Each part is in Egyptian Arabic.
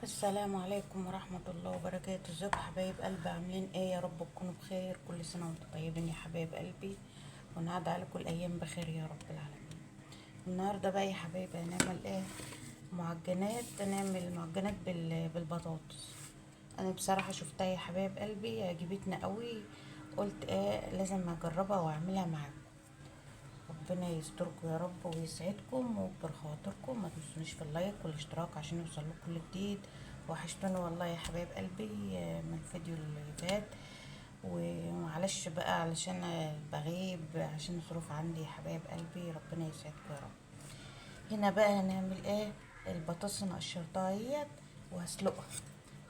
السلام عليكم ورحمة الله وبركاته. ازيكم حبايب قلبي؟ عاملين ايه؟ يا رب تكونوا بخير. كل سنة وانتم طيبين يا حبايب قلبي، ونعاد عليكم الايام بخير يا رب العالمين. النهارده بقى يا حبايبي هنعمل ايه؟ معجنات. نعمل معجنات بالبطاطس. انا بصراحة شفتها يا حبايب قلبي عجبتني قوي، قلت ايه لازم اجربها واعملها معاكم. ربنا يستركم يا رب ويسعدكم ويكبر خواطركم. ما تنسونيش في ال like والاشتراك عشان يوصل لكم كل جديد. وحشتوني والله يا حبايب قلبي من الفيديو اللي فات، ومعلش بقى علشان بغيب عشان الظروف عندي يا حبايب قلبي. ربنا يسعدكم يا رب. هنا بقى هنعمل ايه؟ البطاطس انا قشرتها اهيت وهسلقها،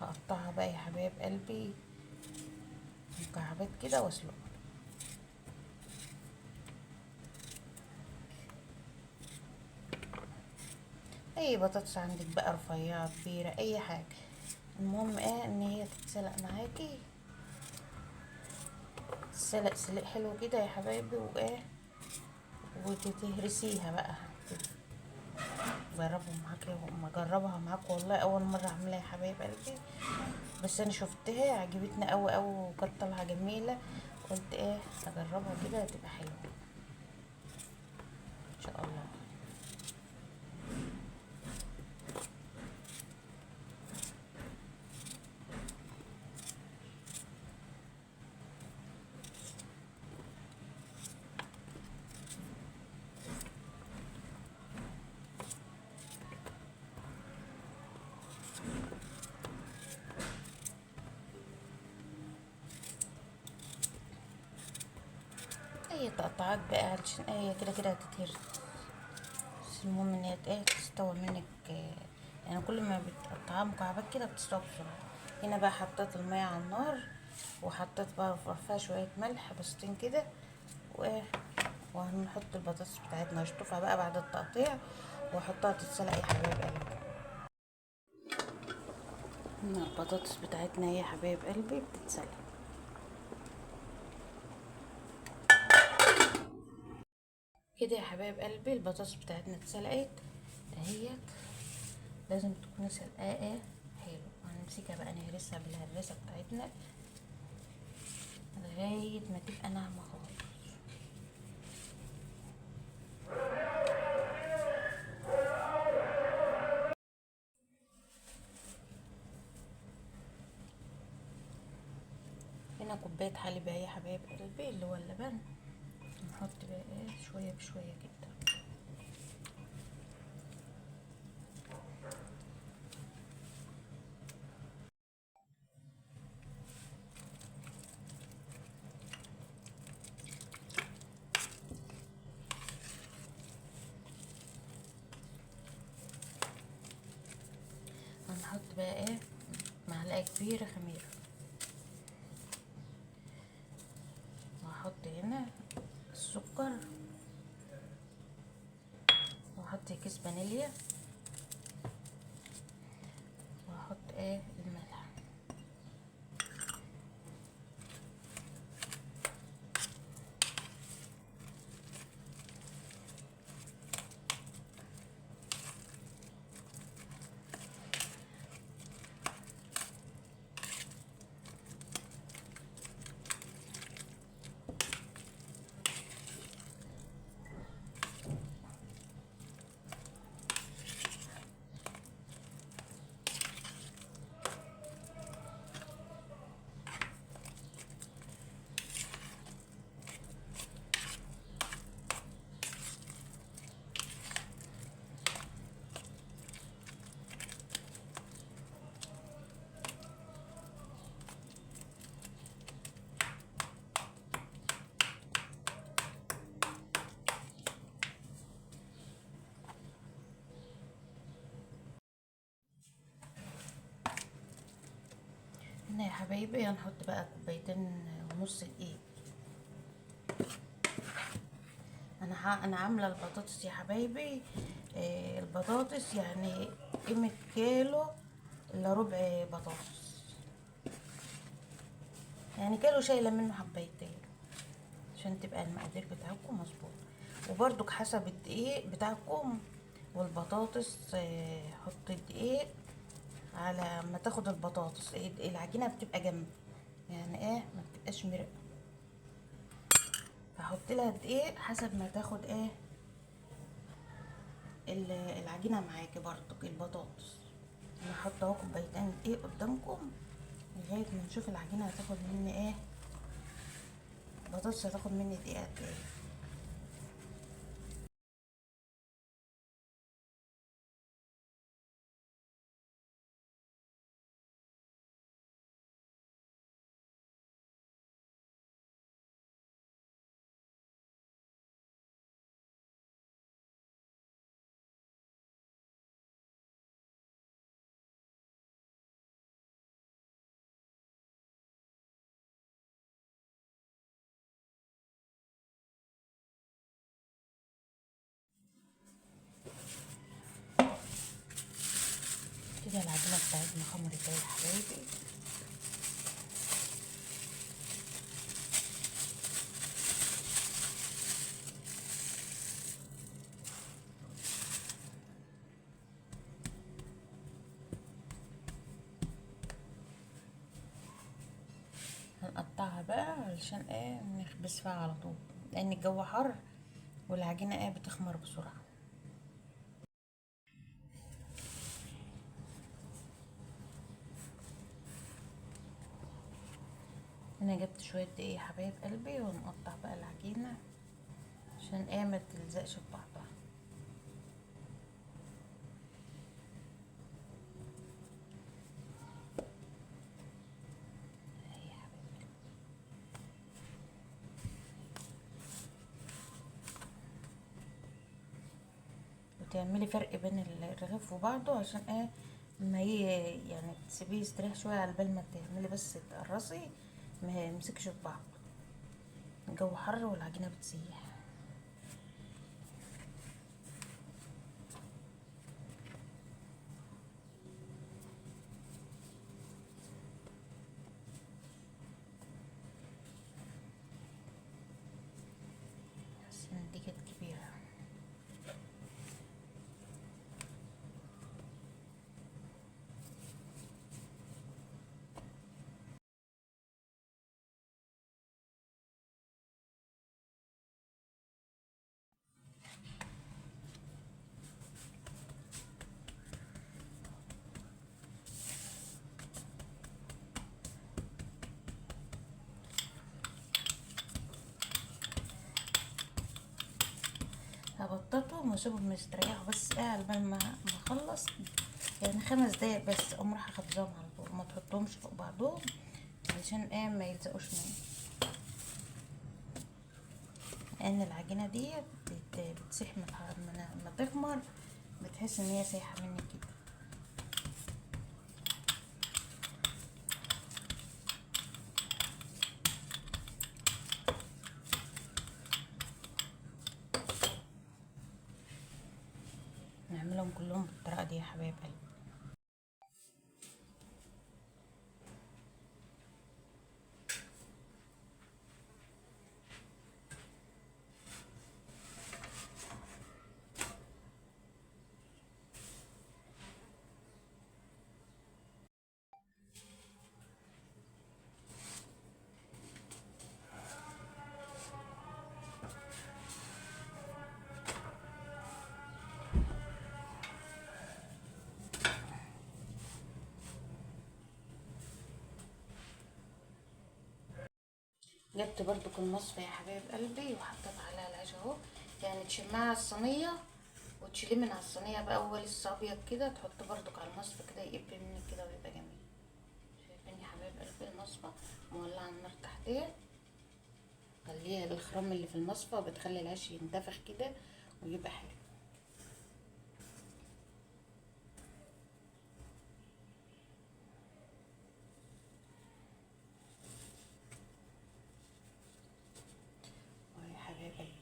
هقطعها بقى يا حبايب قلبي مكعبات كده واسلقها. اي بطاطس عندك بقى، رفيعة كبيرة اي حاجة، المهم ايه ان هي تتسلق معاكي. تتسلق سلق حلو كده يا حبايبي، وايه وتهرسيها بقى كده. جربوا معاكي، ما اجربها معاكم والله اول مرة اعملها يا حبايب قلبي، بس انا شفتها عجبتني قوي قوي وكانت طالعه جميلة، قلت ايه اجربها كده هتبقى حلوة ان شاء الله. اي تقطعات بقى علشان ايه كده كده هتتهرس، بس المهم ان هي ايه تستوى منك، يعني كل ما بتقطعها مكعبات كده بتستوى بسرعة. هنا بقى حطيت المية على النار، وحطيت بقى فيها شوية ملح بسيطين كده، وايه وهنحط البطاطس بتاعتنا. هشطفها بقى بعد التقطيع واحطها تتسلق يا حبايب قلبي. هنا البطاطس بتاعتنا يا حبايب قلبي بتتسلق. كده يا حبايب قلبي البطاطس بتاعتنا اتسلقت اهيت، لازم تكون سلقاء حلو. هنمسكها بقى نهرسها بالهرسه بتاعتنا لغاية ما تبقى ناعمة خالص. هنا كوباية حليب اهي يا حبايب قلبي اللي هو اللبن، نحط بقى ايه شوية بشوية كده. هنحط بقى ايه معلقه كبيرة خميره، وهحط هنا السكر، وهحط كيس فانيليا، وهحط ايه الملح. هنا يا حبايبي هنحط بقى 2.5 كوباية دقيق. انا عامله البطاطس يا حبايبي، البطاطس يعني قيمة كيلو الا ربع بطاطس، يعني كيلو شايله منه حبايتين عشان تبقى المقادير بتاعكم مظبوطة. وبرضك حسب الدقيق بتاعكم والبطاطس، حطي الدقيق على ما تاخد البطاطس. العجينة بتبقى جامدة يعني ايه، ما بتبقاش مرقه. هحط لها دقيق حسب ما تاخد ايه العجينة معاكي برضك البطاطس. انا حاطه اهو كوبايتين دقيق قدامكم لغاية ما نشوف العجينة هتاخد مني ايه، البطاطس هتاخد مني دقيقة قد ايه. كده العجينة بتاعتنا خمرت اهي يا حبايبي. هنقطعها بقى علشان ايه نخبز فيها على طول، لان الجو حر والعجينه ايه بتخمر بسرعة. انا جبت شوية دقيق يا حبايب قلبي، ونقطع بقى العجينة عشان ايه ما تلزقش في بعضها. اهي يا حبايب قلبي. وتعملي فرق بين الرغيف وبعضه عشان ايه ما يعني تسيبيه يستريح شوية على بال ما تعملي، بس تقرصي ما يمسكش في بعض. الجو حر والعجينه بتسيح. بس ان دي كانت كبيرة. هبططهم واسيبهم يستريحوا بس ايه على بال ما اخلص، يعني 5 دقايق بس اقوم رايحة خبزاهم على طول. ما تحطهمش فوق بعضهم علشان ايه ما يلزقوش مني، لان العجينة دي بتسيح ما تخمر، بتحس ان هي سايحه منك كده. نعملهم كلهم بالطريقة دي يا حبايب قلبي. جبت برضو المصفى يا حبايب قلبي وحطيت عليها العيش اهو، يعني تشمها على الصينية وتشيليه من على الصينية بقى وهو لسه ابيض كده، تحطه برضو على المصفى كده يقب منك كده ويبقى جميل. شايفين يا حبايب قلبي المصفى مولعه النار تحتيه، خليها الخرام اللي في المصفى بتخلي العيش ينتفخ كده ويبقى حلو.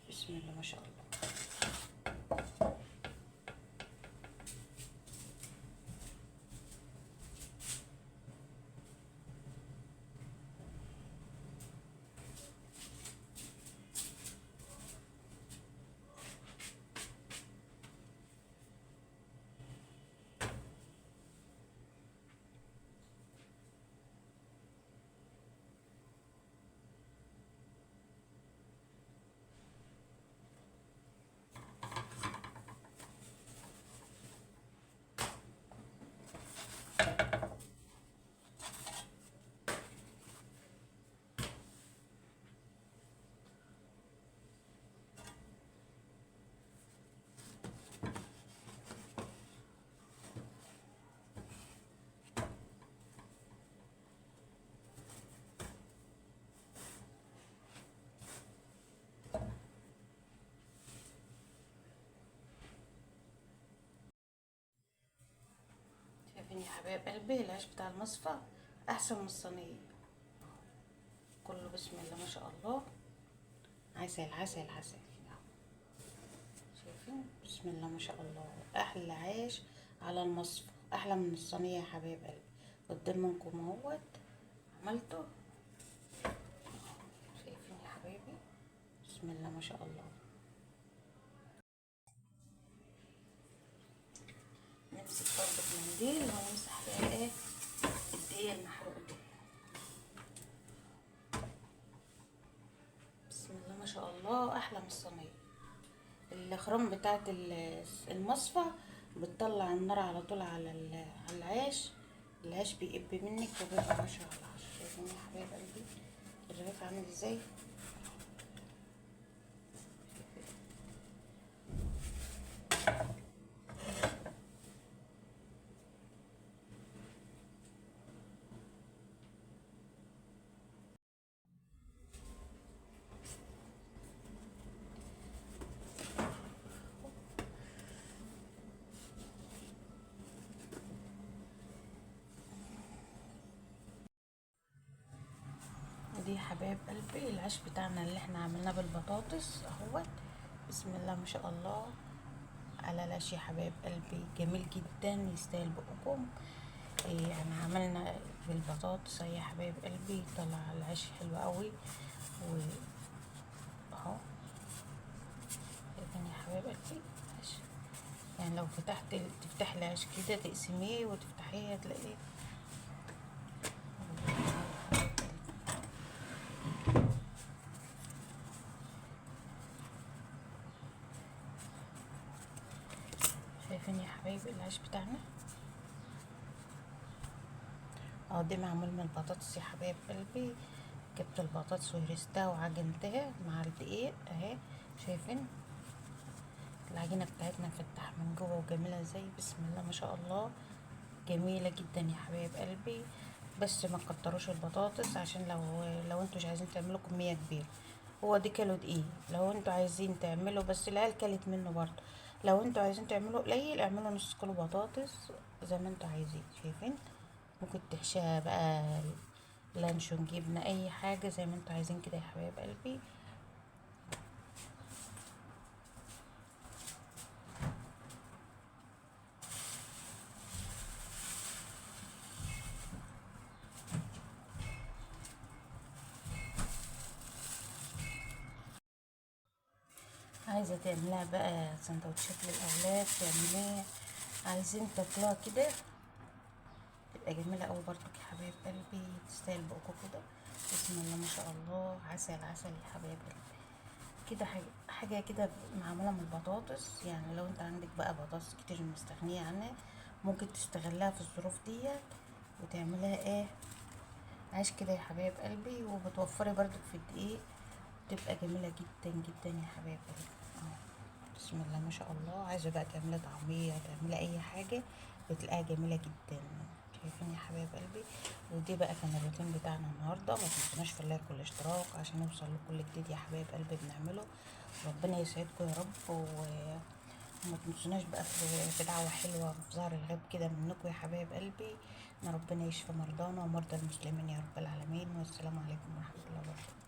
بسم الله ما شاء الله. شايفين يا حبايب قلبي العيش بتاع المصفى احسن من الصينية كله، بسم الله ما شاء الله، عسل عسل عسل. شايفين بسم الله ما شاء الله، احلى عيش على المصفى، احلى من الصينية يا حبايب قلبي. قدام منكم اهوت عملته، شايفين يا حبايبي بسم الله ما شاء الله. نمسك برضه منديل ونمسح فيها ايه الدقيق المحروق ده. بسم الله ما شاء الله، احلى من الصينية. الخرام بتاعت المصفى بتطلع النار على طول على العيش، العيش بيقب منك وبيبقى 10 على 10. شايفين يا حبايب قلبي الرغيف عامل ازاي؟ دي حبايب قلبي العيش بتاعنا اللي احنا عملناه بالبطاطس اهوت، بسم الله ما شاء الله على العيش يا حبايب قلبي، جميل جدا يستاهل بقكم. يعني عملنا بالبطاطس يا حبايب قلبي، طلع العيش حلو قوي. و اهو شايفين يا حبايب قلبي العيش، يعني لو فتحت تفتحي العيش كده تقسميه وتفتحيه هتلاقيه. شايفين يا حبايبي العيش بتاعنا اهو، دي معمول من البطاطس يا حبايب قلبي. جبت البطاطس وهرستها وعجنتها مع الدقيق اهي، شايفين العجينة بتاعتنا مفتحة من جوه وجميلة ازاي، بسم الله ما شاء الله، جميلة جدا يا حبايب قلبي. بس ما تكتروش البطاطس عشان لو انتوا مش عايزين تعملوا كمية كبيرة، هو دي كيلو دقيق، لو انتوا عايزين تعملوا بس العيال كلت منه برضه، لو انتوا عايزين تعملوا قليل اعملوا نص كيلو بطاطس زي ما انتوا عايزين. شايفين ممكن تحشيها بقى لانشون جبنه اي حاجة زي ما انتوا عايزين كده يا حبايب قلبي. عايزه تعملها بقى سندوتشات للاولاد تعمليها، عايزين تاكلوها كده تبقى جميلة قوي برضك يا حبايب قلبي، تستاهل بقكم كده بسم الله ما شاء الله، عسل عسل يا حبايب قلبي كده. حاجة كده معمولة من البطاطس، يعني لو انت عندك بقى بطاطس كتير مستغنيه عنها ممكن تستغلها في الظروف ديت وتعملها ايه عيش كده يا حبايب قلبي، وبتوفري برضك في الدقيق، تبقى جميلة جدا جدا يا حبايب قلبي. بسم الله ما شاء الله. عايزه بقى تعملي طعميه تعملي اي حاجة بتلاقيها جميلة جدا. شايفين يا حبايب قلبي. ودي بقى كان الروتين بتاعنا النهارده. ما تنسوناش في اللايك والاشتراك عشان نوصل لكل جديد يا حبايب قلبي بنعمله. ربنا يسعدكم يا رب، وما تنسوناش بقى في دعوه حلوة في ظهر الغيب كده منكم يا حبايب قلبي، ان ربنا يشفي مرضانا ومرضى المسلمين يا رب العالمين. والسلام عليكم ورحمة الله وبركاته.